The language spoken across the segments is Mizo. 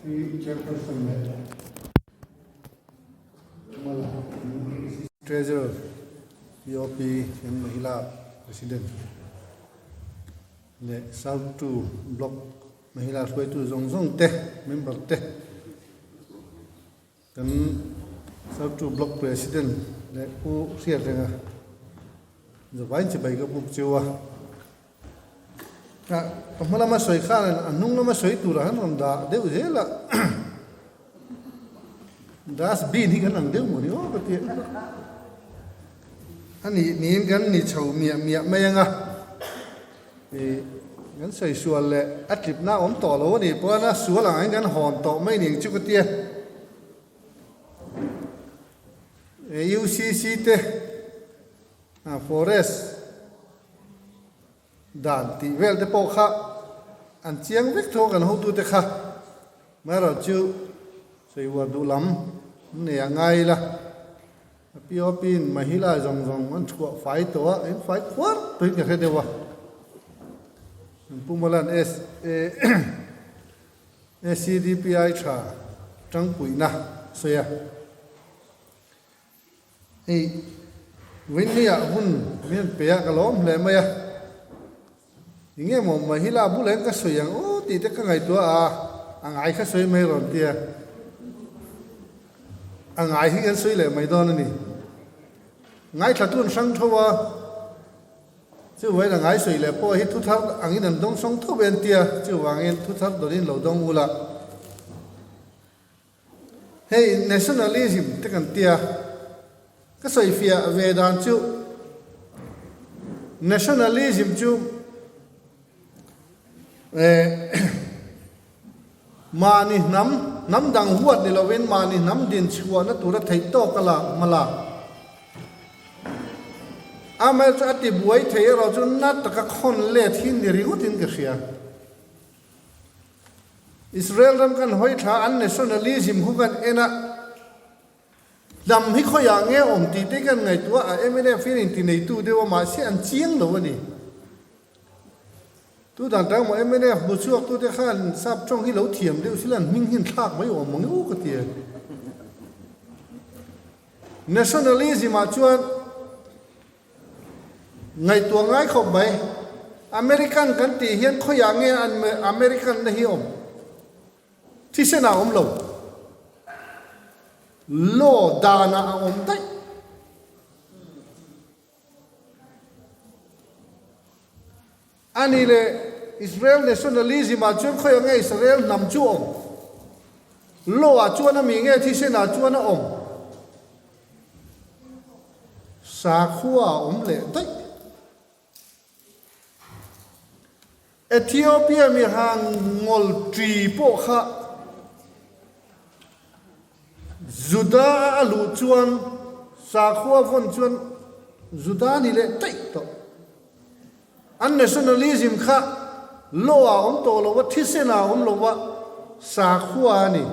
Pi Chairperson leh Mala Treasurer POP kan Mahila President leh South Two Block Mahila hruaitu zawng zawng te member te Kan South Block President leh Pu Hriatrenga Zavain chibai ka buk cheu a. Ka hma lama sawi khan a hnung lama sawi turah han rawn dah deuh zel a. Dustbin hi kan ang deuh maw ni aw ka ti a. A nih niin kan ni chho miah miah mai ang a. Ih kan sawi sual leh a tlipna a awm tawh lo a nih pawh a sual ang in kan hawn tawh mai ning chu ka tia. UCC te forest dan tih vel te pawh kha an chiang vek tho kan hotute kha. Amaherawhchu sawi uar duh lam nei a ngai ila. A POP in Mahila zawng zawng an chhuah fai tawh a, in fai khuar tawhin ka hre deuh a. An Pu Mawla'n SACDPI tha tangpuihna a sawi a. Hei Winnie-ah hun min rawn pe a, ka lawm hle mai a. Enge maw Mahila bulah hian ka sawi ang aw tih te ka ngaihtuah a, a ngai kha sawi mai rawn tia. A ngai hi kan sawi leh mai dawn a ni. Ngaithla tun hrang tho a, chuvain a ngai sawi leh pawh hi thu thar angin an dawng sawng tho ve an tia, chuvangin thu thar dawnin lo dawng ula. Hei nationalism te kan tia, ka sawi fiah ve dan chu nationalism chu eh mahni hnam hnam dang huat ni lovin mahni hnam din chhuahna tura theih tawk a lak hma lak. Amaherawhchu a ti buai thei erawh chu na taka khawn let hi ni ringawtin ka hria. Israel ram kan hawi thla an nationalism hu kan en a, hnam hi khawiah nge awm tih te kan ngaihtuah a, mnf hian inti neitu deuh a mahse an chiang lo a ni. Tu dan tang maw mnf bu chhuak tu te khan sap tawng hi lo thiam deuh sila an hming hi an thlak mai awm ang u ka ti a. Nationalism ah chuan Ngaihtuah ngai khawp mai. American kan tih hian khawiah nge an American na hi awm? Thisen ah awm lo. Law dan ah a awm daih. Ani leh Israel nationalism ah chuan khawiah nge Israel hnam chu awm? Law ah chuan a mi nge thisen ah chuan a awm? Sakhua a awm leh daih. Ethiopia mi hang ngawl ṭi pawh kha Juda a luh chuan sakhua vawn chuan Juda ni leh daih tawh. An nationalism kha law ah a awm tawh lo a, thisen ah a awm lo a, sakhua a ni.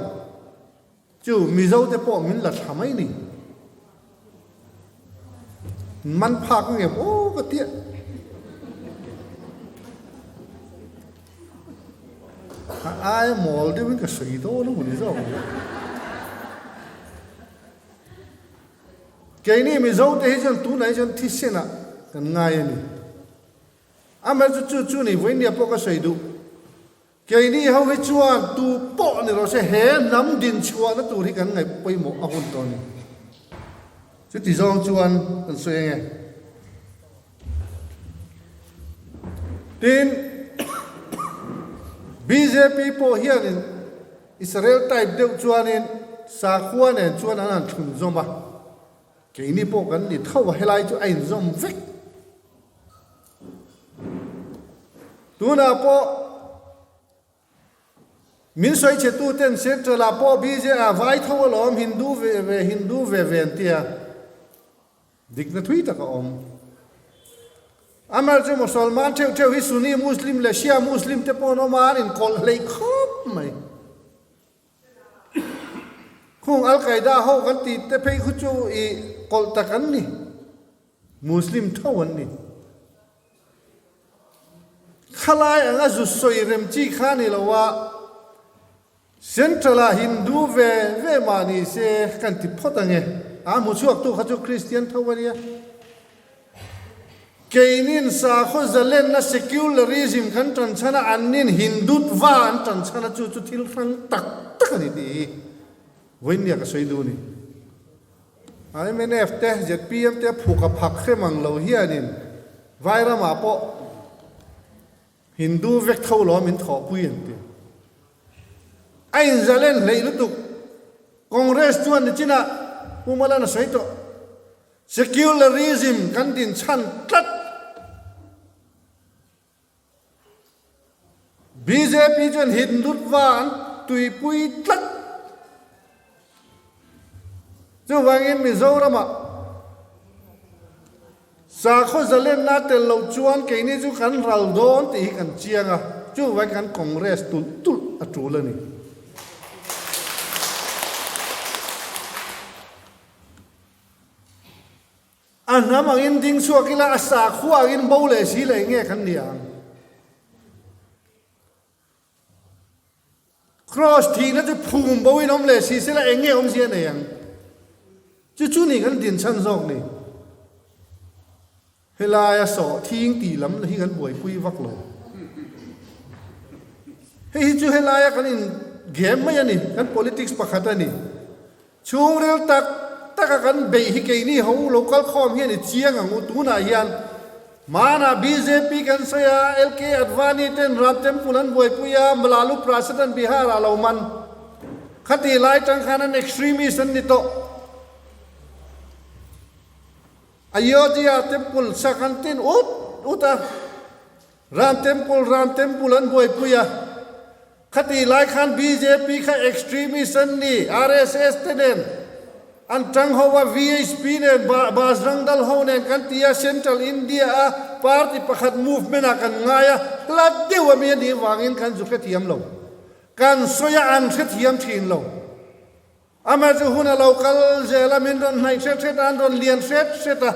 Chu Mizo te pawh min la thla mai ni. Man phak nge aw ka tia. A ai mawl deuh in ka sawi dawn a ni zawk. Keini Mizo te hi chuan tunah hi chuan thisen ah kan ngai a ni. Amaherawhchu chu chu ni vawinia pawh ka sawi duh. Keini ho hi chuan tu pawh ni rawh se he hnam din chhuahna tur hi kan ngaih pawimawh a hun tawh a ni. Chuti zawng chuan kan sawi eng e. Tin, bjp pawh hianin Israel type deuh chuanin sakhua nen chuan an han thlun zawm a. Keini pawh kan ni tho a, helai chu a inzawm vek. Tunah pawh min sawi chhe tu ten Central ah pawh BJ ah vai tho alawm Hindu ve ve Hindu ve ve an tia dikna thui tak a awm. Amar chu Musalman theuh theuh hi Sunni Muslim leh Shia Muslim te pawh an awm a an inkawlh hleih khawp mai. Khung Al-Qaeda ho kan tih te phei khu chu i kawlh tak an ni. Muslim tho an ni. Khalai anga zu sawi rem chi kha ni lo a. Central ah Hindu ve ve mah ni se kan ti phawt ange. A hmu chhuak tu kha chu Christian tho a nia. Keinin sakhaw zalenna secularism kan tan chhan a, annin Hindutva an tan chhan a, chu chu thil hrang tak tak a ni tih hi vawinia ka sawi duh a ni. Mnf te, zpm te phuk a phak hrem ang lo hianin Vairamah pawh Hindu vek tho lo min thawhpui an ti. A inzalen hleih lutuk. Congress chuan nichinah Pu Malan a sawi tawh. Secularism kan din chhan tlat. Bjp chuan Hindutva an tuipui tlat. Chuvangin Mizoramah sakhaw zalenna tel loh chuan keini chu kan ral dawn tih hi kan chiang a, chuvangin kan Congress tulh tulh a tul a ni. A hnam angin ding chhuak ila a sakhua angin bo leh si leh nge kan ni ang? Kraws thihna chu phum bo in awm leh si sela eng nge awmzia nei ang? Chu chu ni kan din chhan zawk ni. Helaia sawh thing tih lam hi kan buaipui vak lo. Hei hi chu helaia kan in game mai a ni, kan politics pakhat a ni. Chhungril tak taka kan beih hi keini ho lo kal khawm hian i chiang ang u. Tunah hian hmanah bjp kan sawi a, LK Advani ten Ram Temple an buaipui a, Lalu Prasad an Bihar ah lo man. Khati lai tang khan an extremist an ni tawh. Ayodhya Temple sak an tin ut ut a. Ram Temple Ram Temple an buaipui a, khati lai khan bjp kha extremist an ni, RSS te nen an tang ho a, VHP nen Bajrang Dal ho nen kan ti a, Central India a party pakhat movement ah kan ngai a, hla deuh a mi a nih vangin kan zu hrethiam lo, kan sawi a an hrethiam thin lo. Amah chu hun a lo kal zel a, min rawn hnaih hret hret a, an rawn lian hret hret a.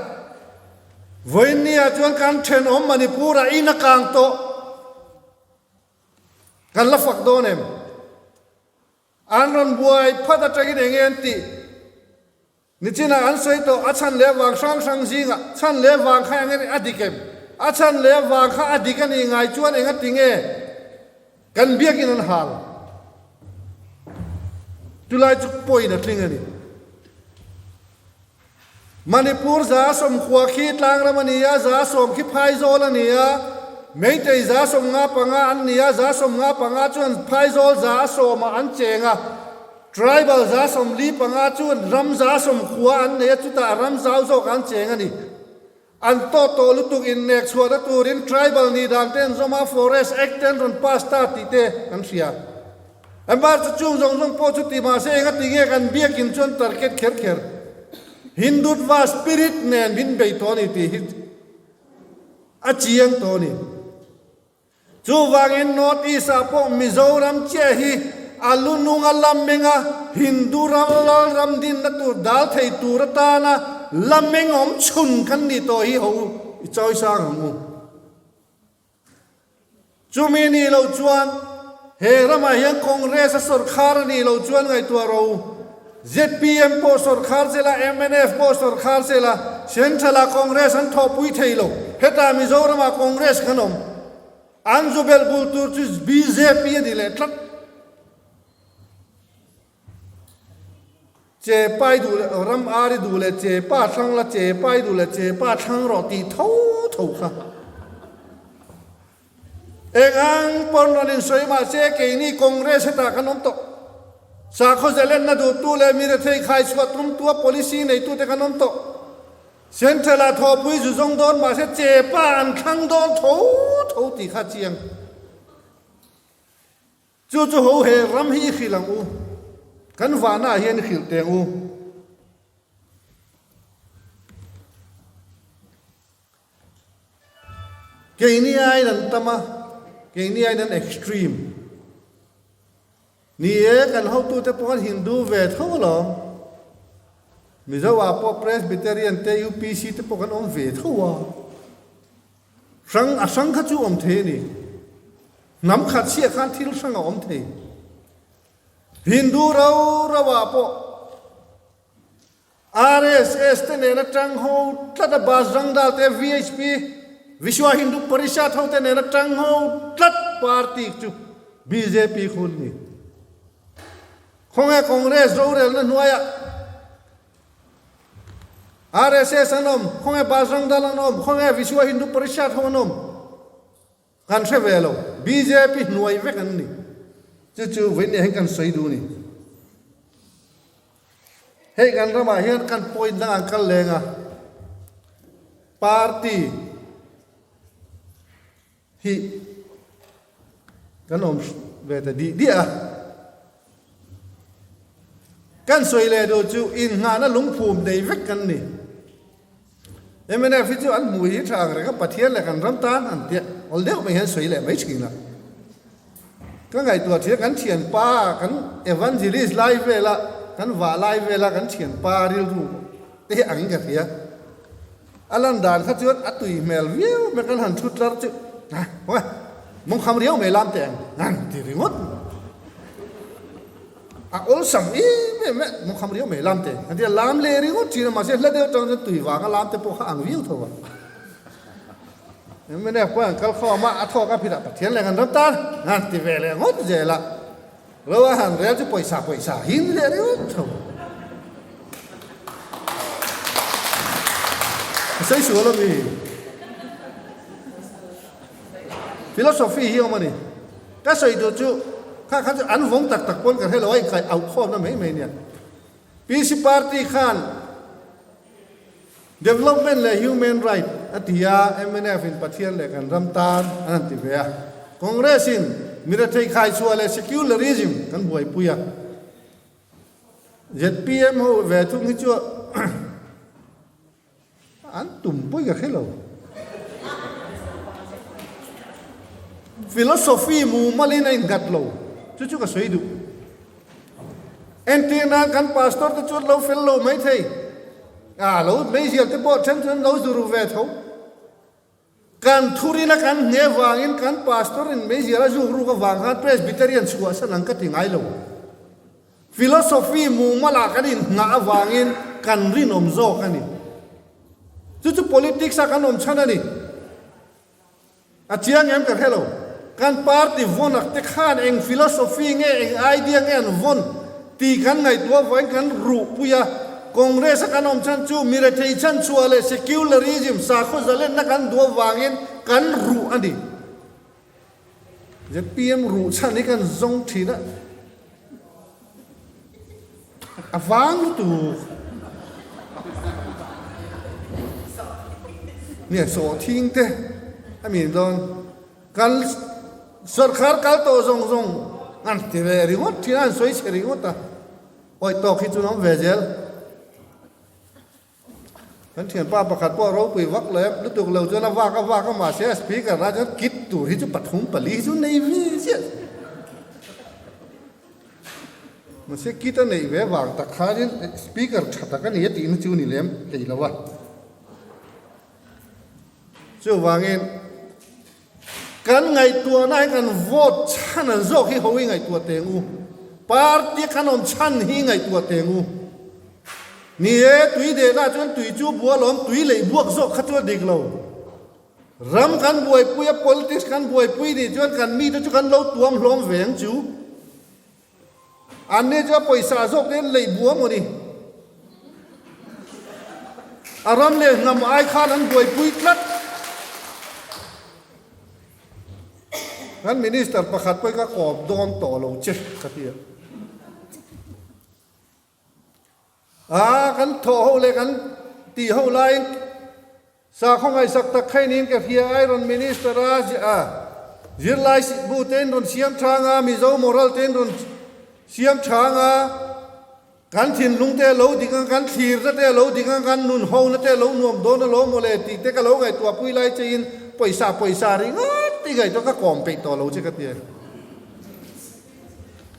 Vawiinniah chuan kan thenawm Manipur-ah in a kang tawh. Kan la fak dawn em? An rawn buai phat atangin eng nge an tih? Nichinah an sawi tawh, a chhan leh vang hrang hrang zingah, chhan leh vang kha eng a dik em? A chhan leh vang kha a dik a nih ngai chuan eng a ti nge? Kan biakin an hal. Chulai chu point a tling a ni. Manipur 190 khi tlangram a ni a, 10% khi phaizawl a ni a, Meitei 95% an ni a, 95% chuan phaizawl 10% ah an cheng a, Tribal 45% chuan ram 90% an nei a, chutah ram zau zawk an cheng a ni. An tawt tawh lutuk innek chhuahna turin tribal nih dan te an zawm a, Forest Act te an rawn pass ta tih te kan hria. Embar chu chung zawng zawng pawh chu ti mahse enga ti nge kan biakin chuan target kher kher Hindutva spirit nen min bei tawh a ni tih hi a chiang tawh a ni. Chuvangin North East ah pawh Mizoram chiah hi a lu nung a la meng a, Hindu ram lal ram dinna tur dal thei tur atana la meng awm chhun kan nih tawh hi ho i chawi sang ang u. Chumi nih loh chuan he ramah hian Congress a sawrkhar a nih loh chuan ngaihtuah rawh u. Zpm pawh sawrkhar se la, mnf pawh sawrkhar se la, Central ah Congress an thawhpui thei lo. Hetah Mizoram ah Congress kan awm. An zu belh bul tur chu bjp a ni leh tlat. Che pai duh leh ram ari duh leh che pa thlang la, che pai duh leh che pa thlang rawh tih tho tho kha. Eng ang pawn rawn insawi mahse keini Congress hetah kan awm tawh. Sakhaw zalenna duhtu leh mi rethei khaichhuah tumtua policy neitute kan awm tawh. Central ah thawhpui zu zawng dawn mahse chepa an thlang dawn tho tho tih kha chiang. Chu chu ho he ram hi i hrilh ang u. Kan vahna ah hian i hrilh teh ang u. Keini aiin an tam a, keini aiin an extreme. Ni e, kan hotute pawh an Hindu ve tho alawm. Mizo ah pawh Presbyterian te, UPC te pawh kan awm ve tho a. Hrang, a hrang kha chu awm thei a ni. Hnam khat chiah khan thil hrang a awm thei. Hindu rau rau ah pawh RSS te nena tang ho tlat a Bajrang Dal te VHP, Vishwa Hindu Parishad ho te nena tang ho tlat party chu bjp khu an ni. Khawnge Congress rorelna hnuaiah RSS an awm, khawnge Bajrang Dal an awm, khawnge Vishwa Hindu Parishad ho an awm. Kan hre ve lo. Bjp hnuai vek an ni. Chu chu vawiin hian kan sawi duh a ni. Hei kan ramah hian kan point dang an kal leng a, party hi kan awm ve ta dih diah a. Kan sawi leh duh chu inngahna lungphum nei vek kan ni. Mnf hi chu an hmui hi tha ang reng a, Pathian leh kan ram tan an tia awl deuh mai hian sawi leh mai thin a. Ka ngaihtuah thin a, kan thianpa kan evangelist lai vela, kan vah lai vela kan thianpa rilru te hi angin ka hria. A lan dan kha chuan a tui hmel viau mai kan han thu tlar chu ha haw mawngkham riau mai lam teh ang han ti ringawt. A awlsam em em e, mawngkham riau mai lam teh ang tia lam leh ringawt thin a mahse hla deuh atang chuan tui vanga lam te pawh kha ang viau tho a. Mnf pawh an kal khawm a, a thawk a phitah Pathian leh kan ram tan han ti ve leh ngawt zel a. Ro a han rel chu pawisa pawisa hin leh ringawt tho. A sawi sual a mi. Philosophy hi awm a ni. Ka sawi duh chu kha kha chu an vawng tak tak pawn ka hre lo a inkai auh khawmna mai mai nia. PC party khan Development leh Human Right a ti a, mnf in Pathian leh kan ram tan an han ti ve a, Congress in mirethei khaichhuah leh Secularism kan buaipui a, zpm ho ve thung hi chu an tum pawi ka hre lo. Philosophy mumal in a innghat lo, chu chu ka sawi duh. Entir nan kan pastor te chuan lo fel lo mai thei. A lo meizial te pawh then chuan lo zu ru ve tho. Kan thurina kan hne vangin kan pastor in meizial a zuk ruk avang khan Presbyterian chhuahsan ang ka ti ngai lo. Philosophy mumal ah kan inngah avangin kan rinawm zawk a ni. Chu chu politics a kan awm chhan a ni. A chiang em ka hre lo. Kan party vawn te khan eng philosophy nge eng idea nge an vawn tih kan ngaihtuah vawiin kan ruhpui a. Congress a kan awm chhan chu mi rethei chhanchhuah leh secularism sakhaw zalenna kan duh avangin kan ruh a ni. Zpm ruh chhan hi kan zawng thin a. A vang lutuk. Nia sawhthing te a min dawn. Kal sawrkhar kal tawh zawng zawng an ti ve ringawt thin a, an sawi chhe ringawt a. Awih tawk hi chu an awm ve zel. Kan thianpa pakhat pawh ropui vak lo em lutuk lo chuan a vak a vak a mahse a speaker ah chuan kit tur hi chu pathum pali hi chu nei ve chiah mahse kit a neih ve vang tak khanin speaker tha tak a ni a tihna chu ni lem hlei lo a chuvangin Kan ngaihtuahna hi kan vote chhan an zawk hi ho i ngaihtuah teng u. Party a kan awm chhan hi ngaihtuah teng u. Ni e, tui dehna chuan tui chu bua lawm, tui leih buak zawk kha chu a dik lo. Ram kan buaipui a, politics kan buaipui nih chuan kan mite chu kan lo tuam hlawm ve ang chu. An ni chu a pawisa zawk te an lei bua maw ni? A ram leh hnam ai khan an buaipui tlat. Kan minister pakhat pawhin ka kawp dawn tawh lo che ka ti a. A kan thawh ho leh kan tih ho laiin sakhaw ngaihsak tak kha inin ka hria a, rawn minister a a zirlai bu te in rawn siam thang a, Mizo moral te in rawn siam thang a, kan thinlung te a lo dik ang, kan thlirna te a lo dik ang, kan nun hona te a lo nuam dawn alawm mawle tih te ka lo ngaihtuah pui lai chein pawisa pawisa ringawt i ngaihtuah ka kawm peih tawh lo che ka ti a.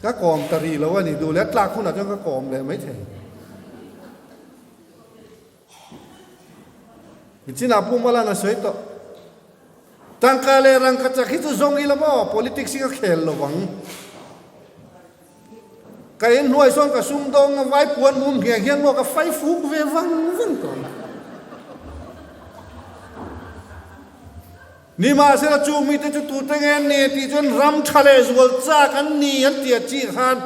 Ka kawm ta rih lo a ni, duh leh a tlak hunah chuan ka kawm leh mai thei. Nichinah Pu Malan a sawi tawh. Tangka leh rangkachak hi chu zawng ila maw, politics hi ka khel lo vang. Ka in hnuai sawn ka sumdawng a vai puan mum ngheng hian maw ka fai fuk ve vang vang tawh ang. Nimahsela chu mite chu tute nge an ni tih chuan ram tha leh zual chak an ni an ti a chi khan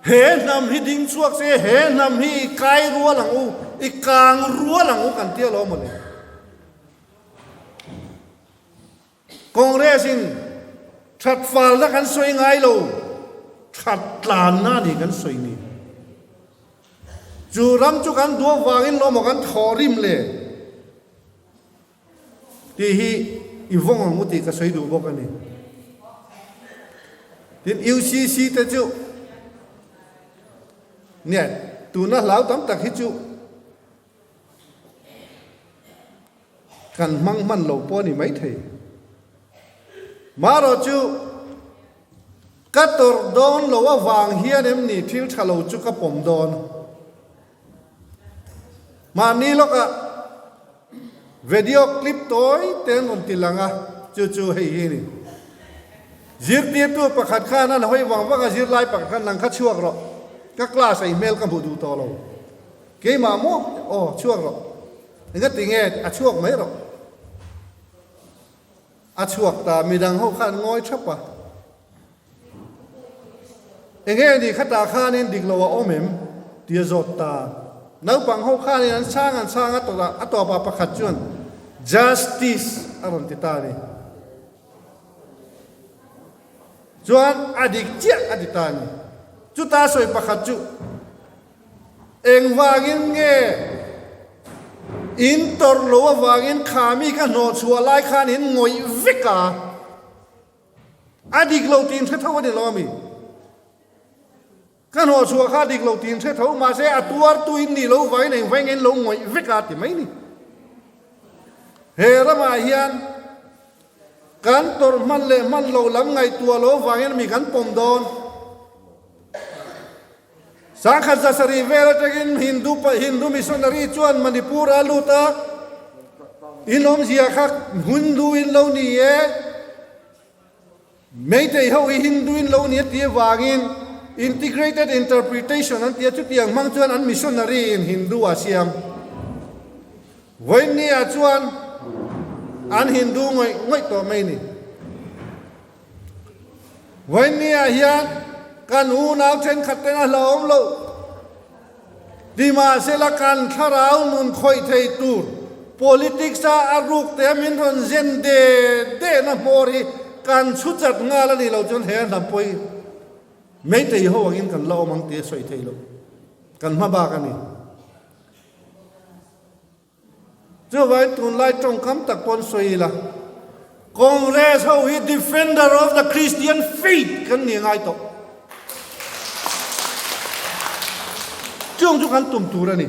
he hnam hi ding chhuak se he hnam hi i kai rual ang u, i kang rual ang u kan ti alawm mawle. Congress in that falna kan sawi ngai lo, that tlanna a ni kan sawi ni. Chu ram chu kan duh avangin lawm aw kan thawh rim le. Tih hi i vawng ang u tih ka sawi duh bawk a ni. Tin, UCC te chu nia tuna hlau tam tak hi chu kan hmang hman lo pawh a ni maithei. Marawh chu ka tawrh dawn lo avang hian em ni thil tha lo chu ka pawm dawn. Mahni lawkah video clip tawi te an rawn ti lang a, chu chu hei hi a ni. Zirtirtu pakhat khan an hawi vang vang a, zirlai pakhat khan nang kha chhuak rawh, ka class ei hmel ka hmuh duh tawh lo. Keimah maw? Aw, chhuak rawh. Engati nge a chhuak mai rawh. A chhuak ta, midang ho khan ngawi thap a. Enge ni khatah khanin dik lo a awm em? ti a zawt ta. Naupang ho khanin an chhang an chhang a tawrh a tawpah pakhat chuan Justice a rawn ti ta a ni. Chuan a dik chiah a ti ta a ni. Chuta sawi pakhat chu Engvangin nge in tawrh lo avangin kha mi ka hnawh chhuah lai khan in ngawih vek a? A dik lo tih in hre tho a ni lo ami? Ka hnawh chhuah kha a dik lo tih in hre tho, mahse a tuartu in nih lo vangin engvangin nge in lo ngawih vek a ti mai ni. He ramah hian kan tawrh hman leh hman lo lam ngaihtuah lo vangin mi kan pawm dawn. Sangkhat zasarih vel atangin Hindu Hindu missionary chuan Manipur a lut a, in awmzia kha Hindu in lo ni e, Meitei ho hi Hindu in lo ni a tih avangin Integrated Interpretation an ti a, chutiang hmang chuan an missionary in Hindu a siam. Vawiinni ah chuan an Hindu ngawih ngawih tawh mai ni. Vawiinni ah hian kan unau thenkhat ten a hlauhawm loh ti mahsela kan thlarau nun khawih thei tur politics a a ruk te a min rawn zen de de na hmawr hi kan chhu chat nghal a nih loh chuan he a hnam pawi Meitei ho angin kan la awm ang tih a sawi thei loh kan hma bak a ni. Chuvangin tunlai tawngkam tak pawn sawi ila, Congress ho hi defender of the Christian faith kan ni ngai tawh. Chung chu kan tum tur a ni.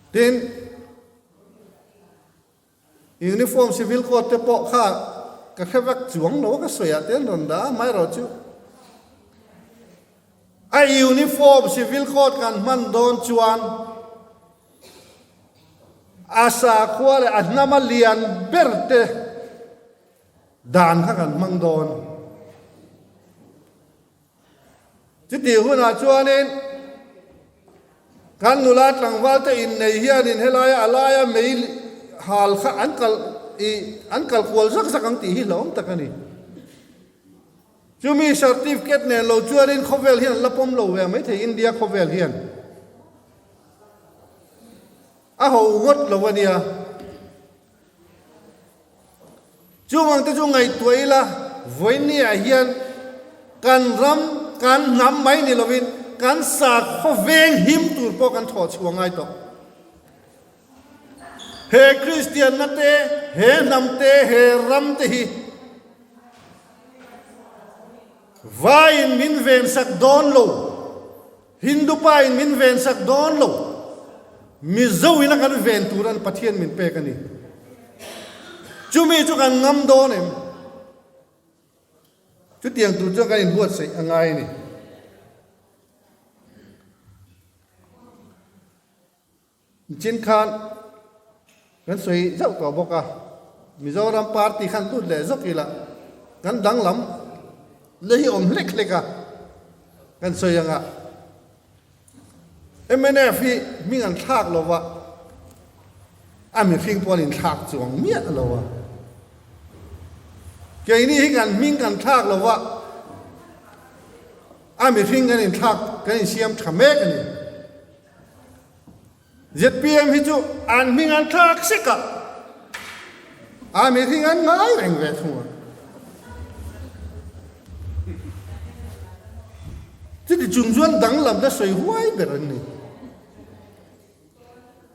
Tin, Uniform Civil Code te pawh kha ka hre vek chuang lo a ka sawi ah te an rawn dah a, amaherawhchu a Uniform Civil Code kan hman dawn chuan a sakhua leh a hnama lian ber te dan kha kan hmang dawn. Chutih hunah chuanin kan nula tlangvalte innei hianin helaia a laia mei hal kha an kal ih an kal kual zak zak ang tih hi hlauhawm tak a ni. Chumi certificate nen lo chuanin khawvel hian an la pawm lo ve maithei India khawvel hian. A ho ngawt lo a nia. Chuvang te chu ngaihtuah ila vawinia hian kan ram, kan hnam mai ni lovin kan sakhaw veng him tur pawh kan thawh chhuah ngai tawh. He Kristianna te, he hnam te, he ram te hi vaiin min vensak dawn lo. Hindu pa in min ven sak dawn lo, Mizo in a kan ven tur an Pathian min pek a ni. Chumi chu kan ngam dawn em? Chutiang tur chuan kan inbuatsaih a ngai a ni. Nichin khan. Kan sawi zauh tawh bawk a, Mizoram party khan lut leh zawk ila kan danglam na hi awm hlek hlek a, kan sawi anga mnf hi hming an thlak lo va, a mihring pawh an inthlak chuang miah lo a, keini hi kan hming kan thlak lo va, a mihring kan inthlak kan insiam tha mek a ni. Zpm hi chu an hming an thlak sek a, a mihring an ngai reng ve thung a. Chuti chung chuan danglamna sawi huai ber an ni.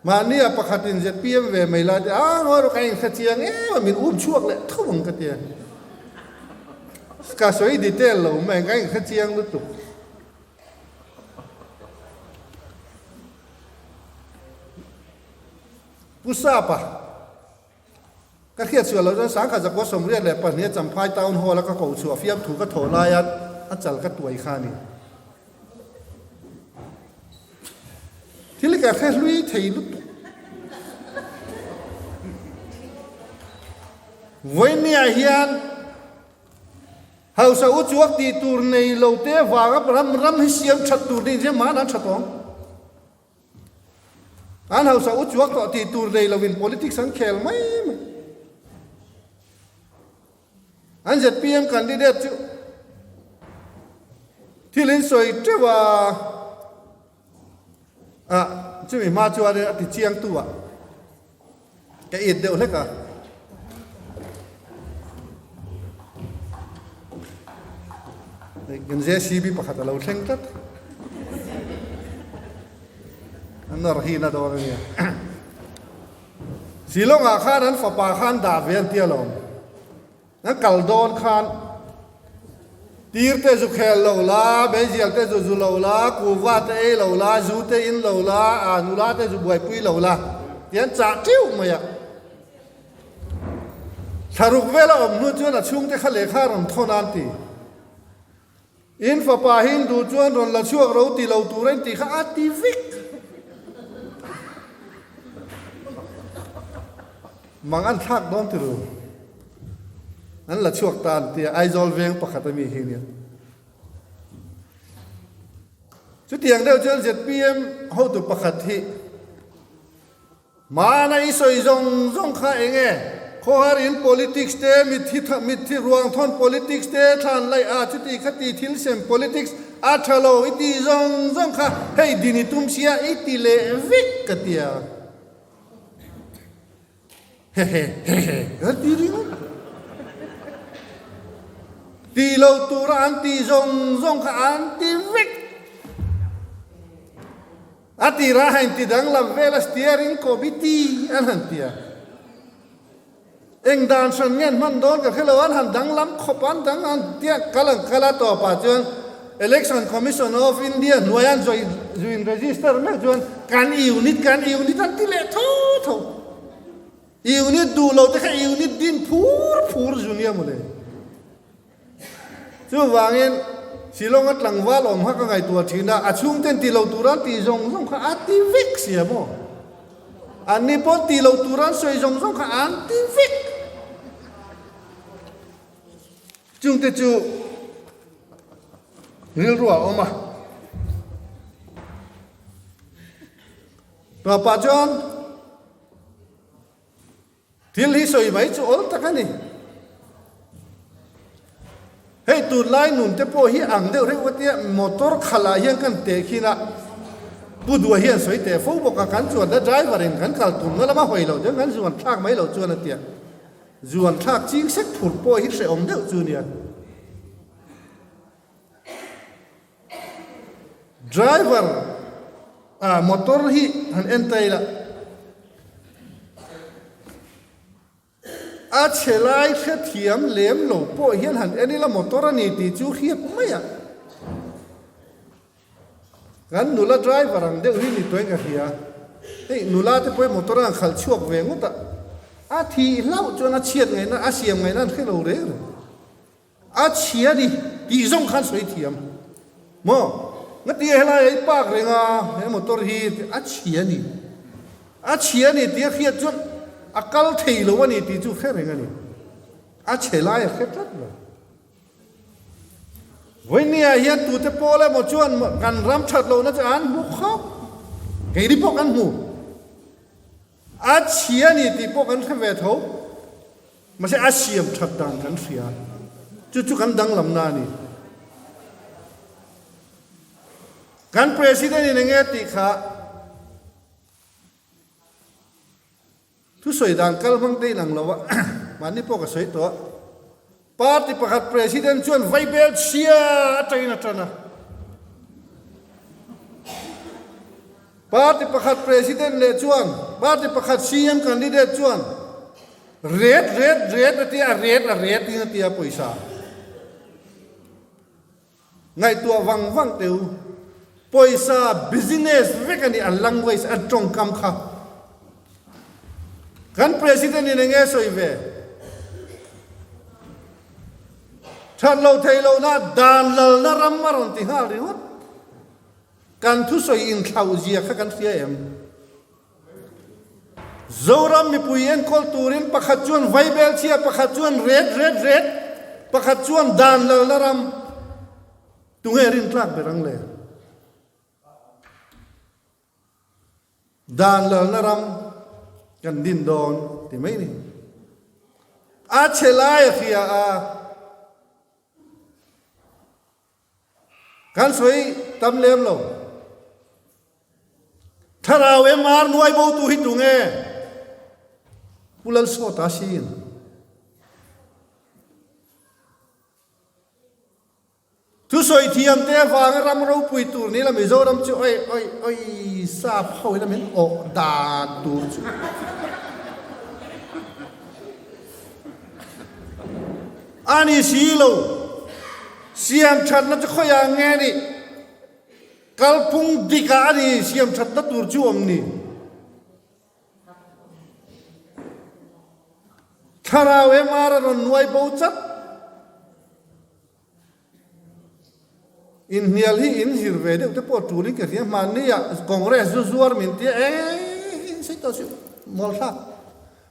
Mahni a pakhatin zpm ve mai lai te a ngawi rawh ka inhre chiang em a min um chhuak leh tho ang ka tia. Ka sawi detail lo mai ka inhre chiang lutuk. Pu Sapa, Ka hriat sual loh chuan Sangkhat Zakua 82 a Champhai Town Hall a ka ko chhuah fiamthu ka thawh laia a chal ka tuai kha a ni. Thil ka hre hlui thei lutuk. Vawinia hian Hausa u chuak tih tur nei lo te vanga ram ram hi siam that tur nih zia mahna an tha tawng. An hausa u chuak tawh tih tur nei lovin politics an khel mai mai. An zpm candidate chu thil in sawi teuh a, ah chumi hma chuan a ti chiang tu ah ka it deuh hlek a. Kan JCB pakhat a lo thleng tlat. An nawr hi na dawn a nia. Shillong-ah khan an fapa khan dah ve an tia lawm. An kal dawn khan tir te zu khel lo la, meizial te zu zu lo la, kuva te ei lo la, zu te in lo la, aa nula te zu buaipui lo la tih an chah ṭiuh mai a. Thlaruk vel a awm hnu chuan a chhungte kha lehkha a rawn thawn a an ti. In fapa hi in duh chuan rawn la chhuak ro ti lo tur a in tih kha a ti vek. Mang an thlak dawn ti ru. An la chhuak ta an tia Aizawl veng pakhat a mi hi nia. Chutiang deuh chuan zpm hotu pakhat hi Hmana i sawi zawng zawng kha eng e? Khawhar in politics te, mitthi mitthi ruang thawn politics te, thlan laih a chuti khati thil sem politics a tha lo i tih zawng zawng kha hei din i tum sia i ti leh vek ka tia. Hehe hehe ka ti ringawt. Ti lo tura an tih zawng zawng kha an ti vek. A tirah a inti danglam vel a steering committee an han ti a. Eng dan hran nge an hman dawn ka hre lo, an han danglam khawp an dang an tia kal an kal a tawpah chuan Election Commission of India hnuai an zawih zuin register meuh chuan kan unit kan unit an ti leh tho tho. Unit duh lo te kha unit din phur phur zu nia mawle. Chuvangin, Shillong-a tlangval awm kha ka ngaihtuah thin a, a chhungten ti lo tura an tih zawng zawng kha a ti vek sia maw? Anni pawh ti lo tura an sawi zawng zawng kha an ti vek. Chungte chu rilru a awm a. Tawpah chuan. Thil hi sawi mai chu awl tak a ni. Hei tunlai nun te pawh hi ang deuh reuh a tia, motor khalh ah hian kan teh khin a, Pu Dua hian sawi teh fo bawk a, kan chuan na driver in kan kal tumna lama hawi loh chuan kan zuan thlak mai loh chuan a tia, zuan thlak ching sek phur pawh hi hrehawm deuh chu nia. Driver ah motor hi han en ta ila a chhe lai hrethiam lem lo pawh hian han en ila motor a ni tih chu hriat mai a kan nula driver ang deuh hi ni tawhin ka hria hei nula te pawh hi motor a han khalh chhuak ve ngawt a a thih hlauh chuan a chhiat ngaihna a siam ngaihna an hre lo reng reng. A chhia ni tih zawng khan sawi thiam maw? Nga tia helai a i park reng a, he motor hi a chhia ni, a chhia ni tia hriat chuan. A kal thei lo a ni tih chu hre reng a ni. A chhe lai a hre tlat lo. Vawinia hian tute pawl emaw chuan kan ram that lohna chu an hmu khawp. Keini pawh kan hmu. A chhia a ni tih pawh kan hre ve tho. Mahse a siam that dan kan hria. Chu chu kan danglamna a ni. Kan President in enge tih kha Thusawi dan kal hmang te inang lo a, mahni pawh ka sawi tawh a. Party pakhat President chuan vaibel chhia atangin a tan a. Party pakhat President leh chuan, party pakhat CM candidate chuan ret ret ret a tia, a ret a ret in a tia pawisa. Ngaihtuah vang vang teh u. Pawisa business vek a ni a language a tawngkam kha. Kan president in enge sawi ve? That lo thei lo na dan lalna ram a rawn ti nghal ringawt. Kan thusawi inthlauh zia kha kan hria em? Zoram mipui enkawl turin pakhat chuan vaibel chhia, pakhat chuan ret ret ret, pakhat chuan dan lalna ram. Tunge rintlak ber ang le? Dan lalna ram kan din dawn ti mai ni. A chhe lai a hria a. Kan sawi tam lem lo. Thlarau MR nuai bo tu hi tunge? Pu Lalsawta sin. Thusawi thiam te avanga ram ropui tur ni la Mizoram chu oi oi oi sap ho ila min awh dan tur chu. A ni si lo. Siam thatna chu khawiah nge nih? Kalphung dikah a ni siam thatna tur chu awm ni. Thlarau MR a rawn nuai bo chat. Inhnial hi in zir ve deuh te pawh tulin ka hria hmanni ah Congress zu zuar min tia e in sawi tawh suh mawl thlak.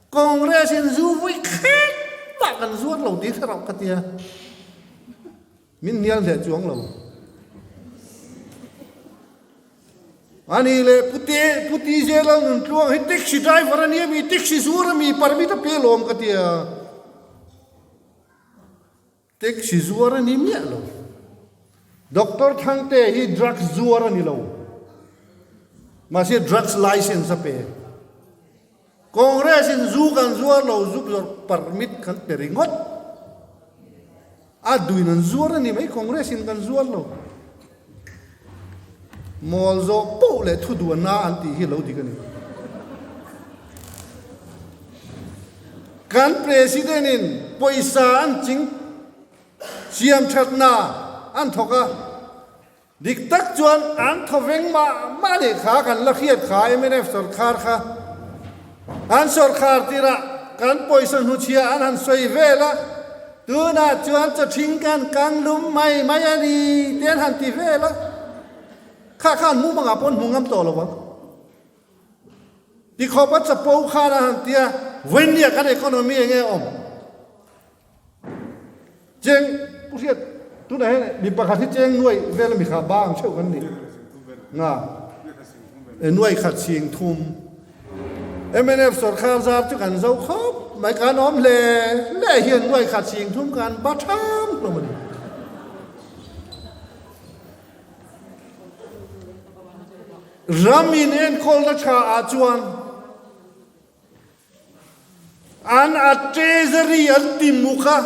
Congress in zu vui khet mah kan zuar lo tih hre rawh ka tia. Min hnial hle chuang lo. Ani leh Pute Pu TJ Lalnuntluang hi taxi driver a nia mi taxi zuar a mi permit a pe lawm ka tia. Taxi zuar a ni miah lo. Doctor Thangte hi drugs zuar a ni lo. Mahse drugs license a pe. Congress in zu kan zuar lo, zu zawrh permit kan pe ringawt. A duin an zuar a ni mai, Congress in kan zuar lo. Mawl zawh poh leh thu duanna an tih hi lo dik a ni. Kan President in pawisa an ching siam thatna an thawk a, dik tak chuan an thawveng mah mah leh kha kan la hriat kha mnf sawrkhar kha an sawrkhar tirah kan pawisa hnuchhia an han sawi vel a, tunah chuan chawthing kan kang lum mai mai a ni te an han ti vel a, kha khan mumangah pawh an hmu ngam tawh lo ang. Tikhawpa chapo khan a han ti a, Vawinia kan economy eng nge awm? Cheng, Pu Hriat, tunah hian mi pakhat hi cheng nuai vel a mi kha ba ang theuh kan ni. Nga, e nuai khat chhing thum. Mnf sawrkhar zar chu kan zo khawp mai, kan awm hle hle hian nuai khat chhing thum kan ba tham hlawm a ni. Ram in enkawlna tha ah chuan an a treasury an ti muk a,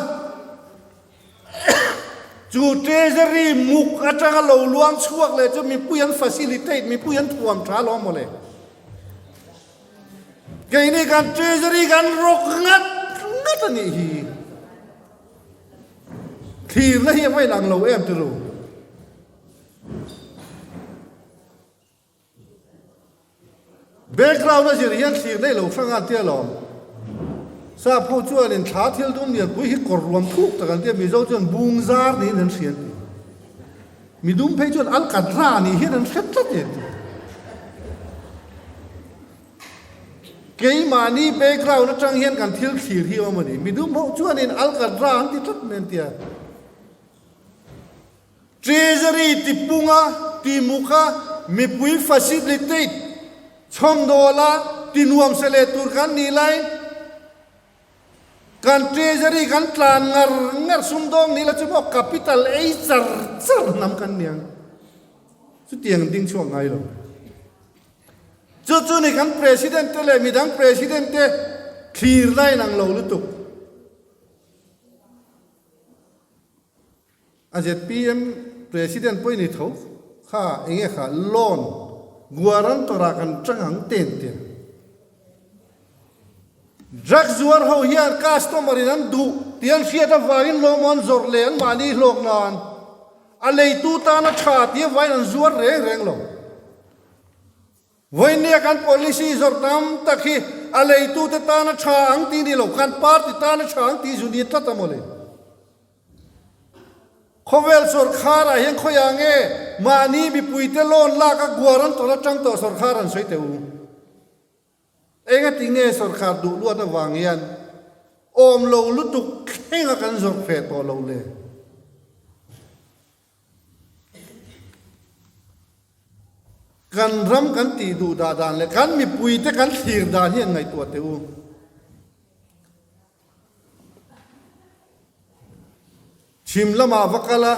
chu treasury muk atanga lo luang chhuak leh chu mipui an facilitate, mipui an thuam tha alawm mawle. Keini kan treasury kan rawk ngat ngat a nih hi. Thlirna hi a va inang lo em tiro. Background a zir hian thlir nei lo hrang an tia lawm. Sap ho chuanin thla thil dum lianpui hi kawr ruam thuk tak an tia, Mizo chuan bung zar niin an hria an ti. Midum phei chuan alkatra nih hian an hre tlat e an ti. Keimahni background atang hian kan thil thlir hi awm a ni. Midum ho chuanin Alcatra an ti tlat mai an tia. Treasury tipunga timuka mipui facilitate chhawmdawla tinuamsa leh tur kan nih laiin kan Treasury kan tlan ngar ngar sumdawng nih la chu maw capital ei char char hnam kan ni ang. Chutiang ding chhuak ngai lo. Chu chu ni kan President te leh midang President te thlir na inang lo lutuk. A zpm President pawh i ni tho kha enge kha loan guarantor ah kan tang ang ten tia. Drug zuar ho hian customer in an duh tih an hriat avangin lawm an zawrh leh an mahni hlawk nan a leitu tana tha tih avangin an zuar reng reng lo. Vawinia kan policy zawrh tam tak hi a leitute tana tha ang tih ni lo, kan party tana tha ang tih zu ni tlat a mawle. Khawvel sawrkharah hian khawiah nge mahni mipuite loan lak a guarantor atang tawh sawrkhar an sawi teh u. Engati nge sawrkhar duh luat avang hian awm lo lutuk thlenga kan zawrh feh tawh lo le? Kan ram kan tih duh dah dan leh kan mipuite kan thlir dan hi an ngaihtuah teh u. Chhim lamah va kal a,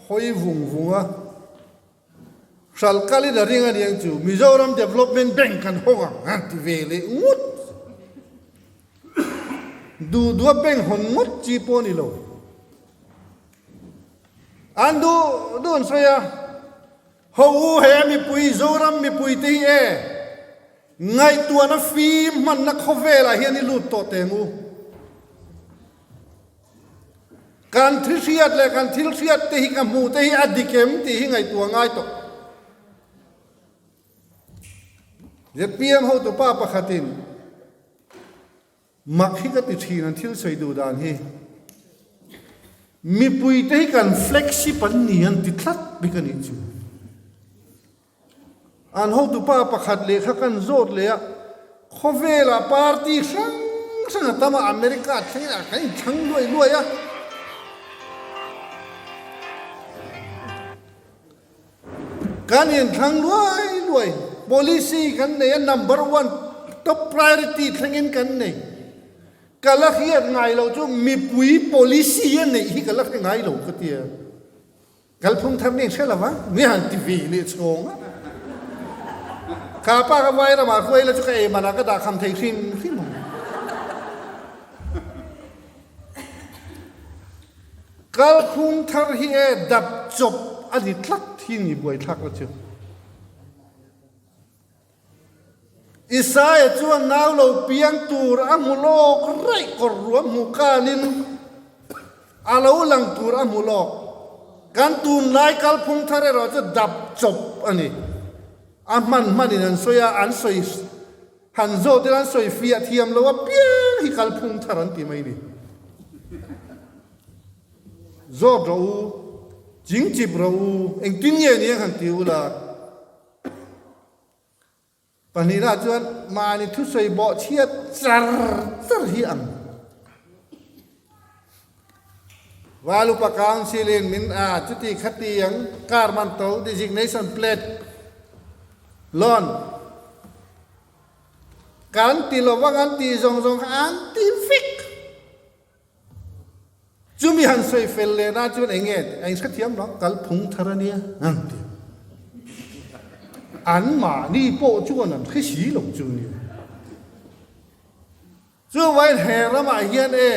hawi vung vung a, hralh kalin a ring a niang chu Mizoram Development Bank kan hawng ang a ti ve leh ngawt. Duh duha bank hawn ngawt chi pawh a ni lo. An duh duh an sawi a, Ho u he mipui Zoram mipui te hi e, Ngaihtuahna fim hmanna khawvelah hian i lut tawh teng u. Kan thi hriat leh kan thil hriat te hi ka hmuh te hi a dik em tih hi ngaihtuah ngai tawh. Zpm hotupa pakhatin Mak hi ka ti thin an thil sawi duh dan hi. Mipui te hi kan flagship an ni an ti tlat bik a nih chu. An hotupa pakhat lehkha kan zawt leh a, khawvelah party hrang hrang a tam a, America thlengin ah kan inthlang luai luai a. Kan inthlang luai luai, policy kan nei a, number one top priority thlengin kan nei. Ka la hriat ngai lo chu mipui policy a neih hi ka la hre ngai lo ka tia. Kalphung thar nih hre lova, mi han ti ve leh chhawng a. Kha pa ka vai ramah hruai la chu ka ei manah ka dah kham thei hrim hrim ang. Kalphung thar hi e dap chawp a ni tlat hi ni buaithlak la chu. Isaia chuan nau lo piang tur a hmu lawk raih kawr ruam hmu kanin a lo lang tur a hmu lawk. Kan tunlai kalphung thar erawh chu dap chawp a ni. A hman hmanin an sawi a, an sawi han zawt ila an sawi fiah thiam lo apiang hi kalphung thar an ti mai ni. Zawt rawh u, chingchip rawh u, engtin nge ni ang han ti ula. Pahnihna chuan mahni thusawi bawh chhiat char char hi ang. Valupa Council in min a chuti khati ang car man to designation plate loan kan ti lovang an tih zawng zawng kha an ti vek. Chumi han sawi fel leh na chuan eng nge a inhrethiam lo, kalphung thar a nia an ti. Anmahni pawh chuan an hre si lo chu nia. Chuvangin he ramah hian e,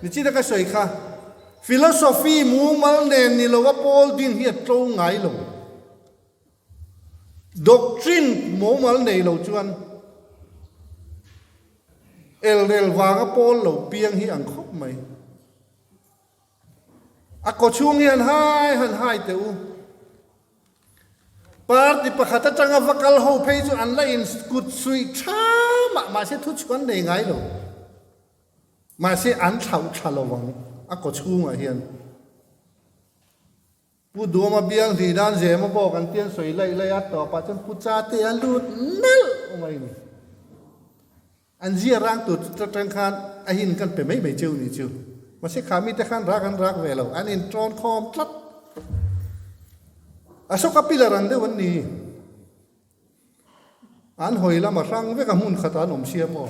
nichina ka sawi kha, philosophy mumal nen ni lova pawl din hi a tlo ngai lo. Doctrine mumal nei lo chuan Elrel vanga pawl lo piang hi ang khawp mai. A kawchhung hi han hai han hai teh u. Party pakhat atanga va kal ho phei chu an la in kut suih tha mah mahse thu chhuan nei ngai lo. Mahse an thlauh thla lo ang a kawchhungah hian. Pu Duama biang hli dan zema bawk an tian sawi laih laih a, tawpah chuan Pu Chate a lut nalh mai ni. An zia rang tur chu atang khan a hin kan pe mai mai cheu ni chu. Mahse kha mite khan rak an rak ve lo, an intawn khawm tlat. Ashoka pillar ang deuh an ni. An hawi lam a hrang vek a hmun khatah an awm sia maw?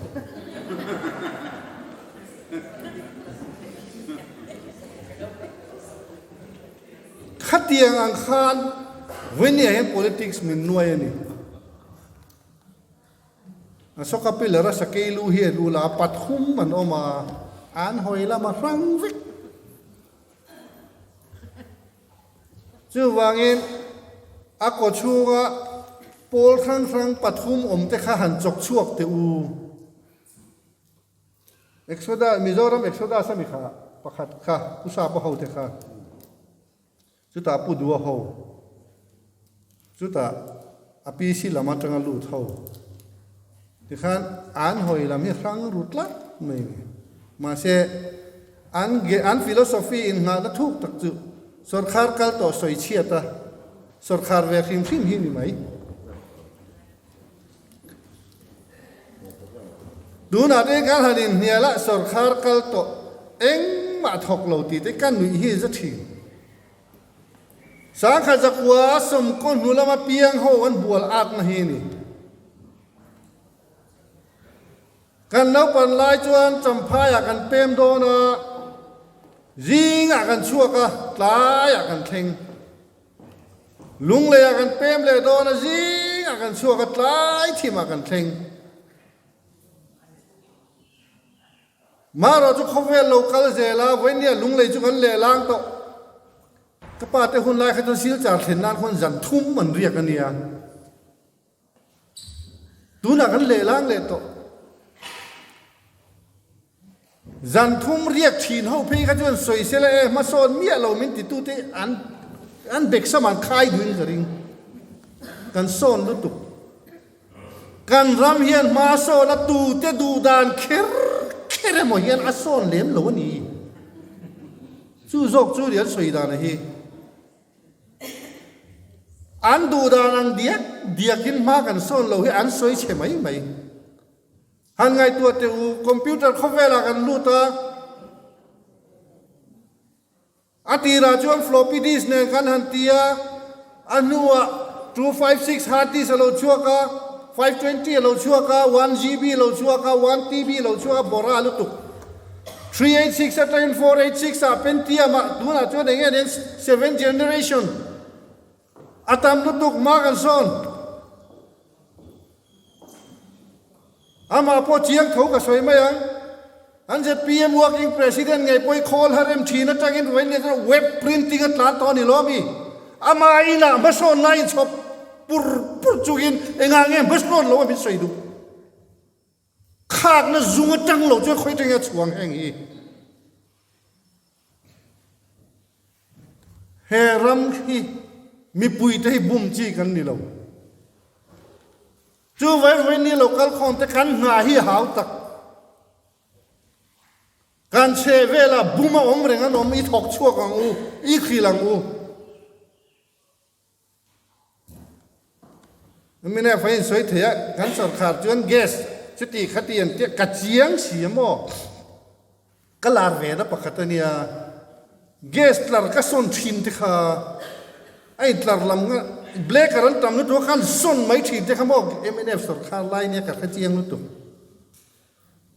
Khatiang ang khan vawinia hian politics min nuai a ni. Ashoka pillar a sakei lu hi a lu la a pathum an awm a, an hawi lam a hrang vek. Chuvangin a kaw chhunga pawl hrang hrang pathum awmte kha han chawk chhuak teh u. Exodus, Mizoram Exodus a mi kha pakhat kha Pu Sapa ho te kha chutah Pu Dua ho chutah a PC lam atanga lut ho Tikhan an hawi lam hi hrang ru tlat mai a ni. Mahse, an ge an philosophy innghahna thuk tak chu sawrkhar kal tawh sawi chhiat a, sawrkhar ve hrim hrim hi ni mai. Tunah te kan han inhnial a, sawrkhar kal tawh engmah thawk lo tih te ka nuih hi za thin. Sangkhat zakua sawmkaw hnu lama piang ho an bual atna hi a ni. Kan naupan lai chuan Champhaiah kan pem dawn a, zingah kan chhuak a, tlaiah kan thleng. Lungleiah kan pem leh dawn a, zingah kan chhuak a, tlai thimah kan thleng. Marawh chu khawvel lo kal zel a, vawinia lunglei chu kan lehlang tawh. Ka pa te hun lai kha chuan silchar thlen nan khuan zan thum an riak a nia. Tunah kan lehlang leh tawh. Zan thum riak thin ho phei kha chuan sawisela e hmasawn miah lo min titute an an beksam an khai duhin ka ring. Kan sawn lutuk. Kan ram hian hma sawn a tute duh dan kher kher emaw hian a sawn lem lo a ni. Chu zawk chu ri an sawi dan a hi. An duh dan ang diak diakin hma kan sawn lo hi an sawi chhe mai mai. Han ngaihtuah teh u, computer khawvelah kan lut a. A tirah chuan floppy disk nen kan han ti a, a hnuah 256 hard disk a lo chhuak a, 520 a lo chhuak a, 1GB a lo chhuak a, 1TB a lo chhuak a, bawra lutuk. 386 atangin 486 ah Pentium ah tunah chuan eng nge nen seventh generation a tam lutuk hma kan sawn. Amah pawh chiang tho ka sawi mai ang. An zpm working president ngei pawh hi khawl har em thin atangin ruain leh chuan web printing a tlan tawh a ni lo ami? Amah inah hmasawn lai inchhawp pur pur chungin engah nge hmasawn lo a min sawi duh? Khakna zung atang lo chuan khawi atangin a chhuang heng hi. He ram hi mipuite hi bum chi kan ni lo. Chu vaivai ni lo kal khawm te kan hna hi a hau tak. Kan chhe velah bum a awm reng an awm i thawk chhuak ang u, i hril ang u. Mine fa in sawi thei a, kan sorkar chuan gas chuti khati an tia ka chiang si a maw? Ka lar ve na pakhat a nia, gas tlar ka sawn thin te kha a in tlar lam nga blacker an tam lutuk a khan sawn mai thin te kha maw mnf sorkar lai nia ka hre chiang lutuk.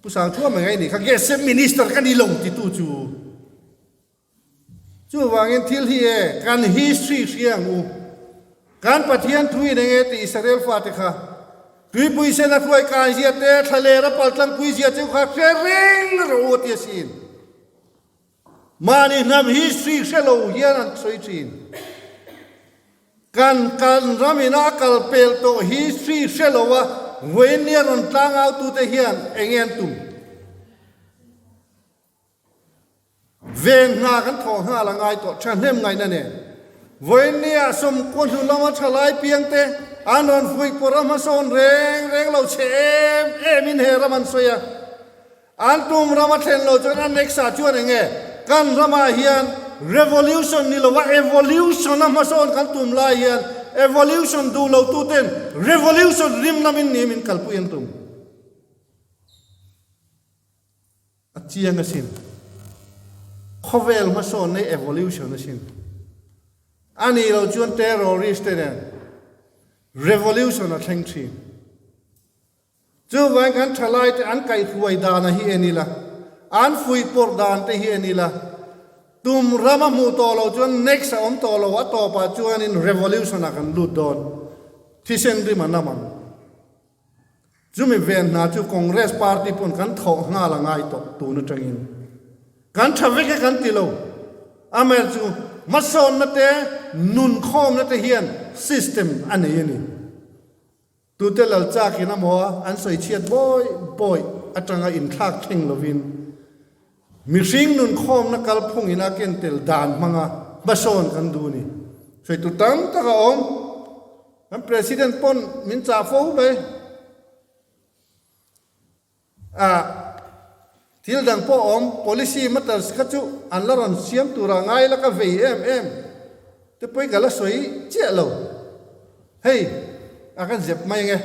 Pu Sangthua mai ngai ni kha gas minister ka ni lo titu chu. Chuvangin thil hi e, kan history hria ang u. Kan Pathian thu in enge tih Israel fate kha tuipui sen a hruai kai zia te, thlaler a paltlangpui zia cheu kha hre reng rawh u a ti asin. Mahni hnam history hre lo hian an sawi thin. Kan kan ram ina a kal pel tawh history hre lo a, vawiin rawn tlangautute hian enge an tum? Ven hna kan thawh nghal a ngai tawh thahnem ngaihna nen. Vawiinnia sawmkaw hnu lama thalai piangte an rawn fuih pawrh a hmasawn reng reng lo chhe em em in he ram an sawi a. An tum ram a thlen lo chuan a next ah chuan eng nge kan ramah hian revolution ni lova evolution a hmasawn kan tum lai hian evolution duh lo tuten revolution rim lamin ni min kalpui an tum. A chiang asin. Khawvel hmasawnna hi evolution asin. A nih loh chuan terrorist te nen revolution a thleng thin. Chuvangin kan thalai te an kaihhruai dana hi en ila, an fuihpawrh dan te hi en ila, tum ram a hmuh tawh loh chuan next a awm tawh lo, a tawpah chuanin revolution ah kan lut dawn. Thisen rim a nam ang. Chumi ven hna chu Congress party pawn kan thawh nghal a ngai tawh tun atangin. Kan tha vek e kan ti lo. Amaherawhchu chu hmasawnna te, nunkhawmna te hian system a nei a ni. Tute lal chakin a maw a an sawi chhiat bawi bawi atanga inthlak thleng lovin mihring nunkhawmna kalphung ina ken tel dan hmanga hmasawn kan duh a ni. Sawi tur tam tak a awm. Kan President pawn min chah fo mai. A thil dang pawh awm policy matters kha chu an la rawn siam tura ngai la ka vei em em te pawhin ka la sawi chiah lo. Hei a kan zep mai ange.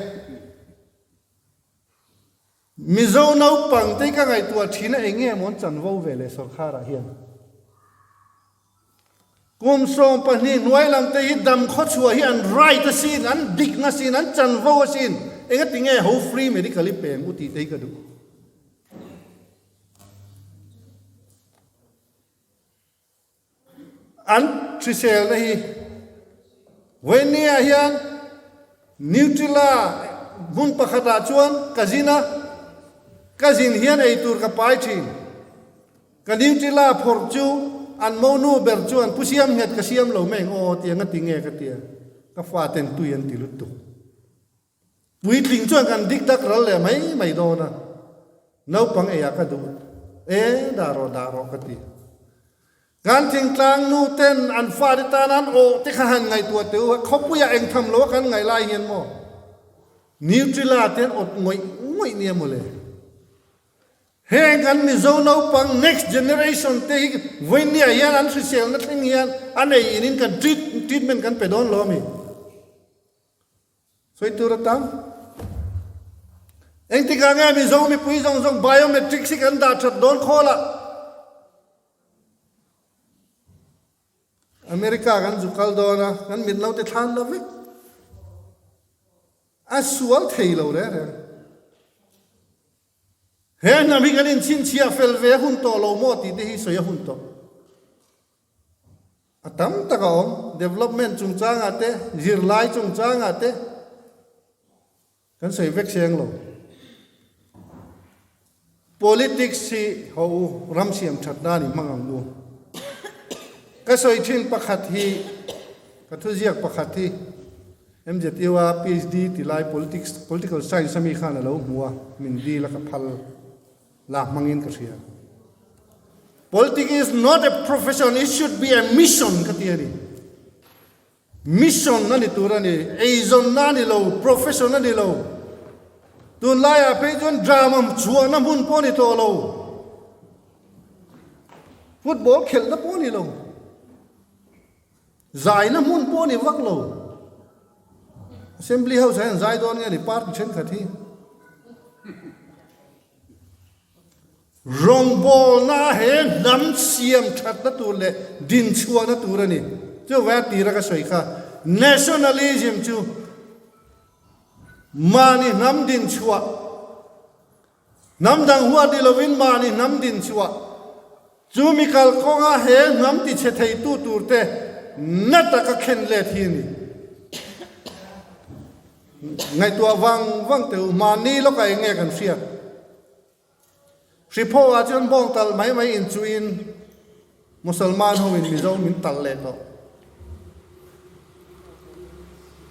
Mizo naupang te hi ka ngaihtuah thin a eng nge maw an chanvo ve leh sorkharah hian. Kum 12 hnuai lam te hi dam khawchhuah hi an right asin, an dikna asin, an chanvo asin. Engati nge ho free medical hi peng u tih te hi ka duh. An hriselna hi Vawinia hian Nutella hmun pakhatah chuan ka zin a, ka zin hian eitur ka pai thin. Ka Nutella phawrh chu an monu ber chuan Pu Siamnghet ka siam lo mai ang aw tiang a ti nge ka tia, ka faten tui an ti lutuk. Puitling chuan kan dik dak ral leh mai mai dawn a, naupang eiah ka duh e, dah rawh dah rawh ka ti. Kan thingtlang nu ten an fate tan an awh te kha han ngaihtuah teh u a, khawpuiah eng tham lo a kan ngaih lai hian maw Nutella te an awt ngawih ngawih nia mawle. Heng kan Mizo naupang next generation te hi vawinia hian an hriselna thleng hian an ei in in kan treatment kan pe dawn lo a mi? Sawi tur a tam. Engtikah nge Mizo mipui zawng zawng biometrics hi kan dah that dawn khawl ah? America kan zu kal dawn a, kan mit naute thlan la vek. A sual thei lo reng reng. He hnam hi kan inchhinchhiah fel ve a hun tawh lo maw tih te hi sawi a hun tawh. A tam tak a awm, development chungchangah te, zirlai chungchangah te kan sawi vek seng lo. Politics hi ho u, ram siam that nan i hmang ang u. Ka sawi thin pakhat hi, ka thuziak pakhat hi MZU a PhD ti lai politics, political science ami khan a lo hmu a, min dil a ka phal. La hmangin ka hria. Politics is not a profession, it should be a mission ka ti a ni. Mission a ni tur a ni, eizawnna a ni lo, profession a ni lo. Tunlaiah phei chuan drama chhuahna hmun pawh a ni tawh lo. Football khelhna pawh a ni lo. Zaina hmun pawh a ni vak lo. Assembly House ah hian zai dawn nge ni party thenkhat hi. Rawngbawlna he hnam siam thatna tur leh dinchhuahna tur a ni. Chuvanga tira ka sawi kha nationalism chu mahni hnam dinchhuah, hnam dang huat ni lovin mahni hnam dinchhuah, chu mi kalkawnga he hnam tichhe theitu turte na taka khen let hi a ni. Ngaihtuah vang vang teh u, mahni lawkah eng nge kan hriat? Hriphaw ah chuan bawng talh mai mai inchuhin Musalman ho in Mizo min talh leh tawh.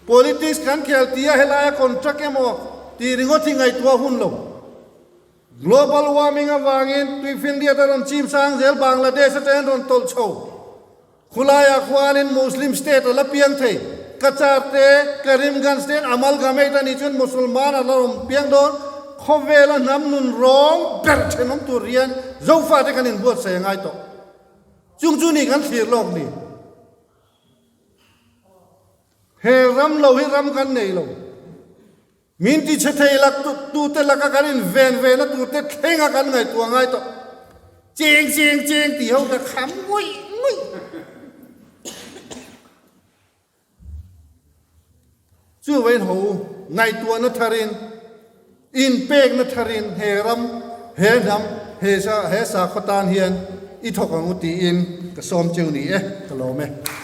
Politics kan khel tia helaia contract emaw tih ringawt hi ngaihtuah hun lo. Global warming avangin tuifinriat a rawn chim sang zel Bangladesh atangin rawn tawlh chho. Khulaiah khuanin Muslim state a la piang thei. Cachar te, Karimganj te an amalgamate a nih chuan Musulman a la rawn piang dawn. Khawvela hnam nun rawng ber thenawm tur hian Zofate kan inbuatsaih a ngai tawh. Chung chu ni kan thlir lawk ni. He ram lo hi ram kan nei lo. Min tichhe thei lak tute laka kan inven ve na turte thlenga kan ngaihtuah ngai tawh. Cheng cheng cheng tih ho ka kham ngawih ngawih. Chuvain ho ngaihtuahna tharin, inpekna tharin he ram, he hnam, he he sakhaw tan hian i thawk ang u tiin ka sawm cheu ni e, ka lawm e.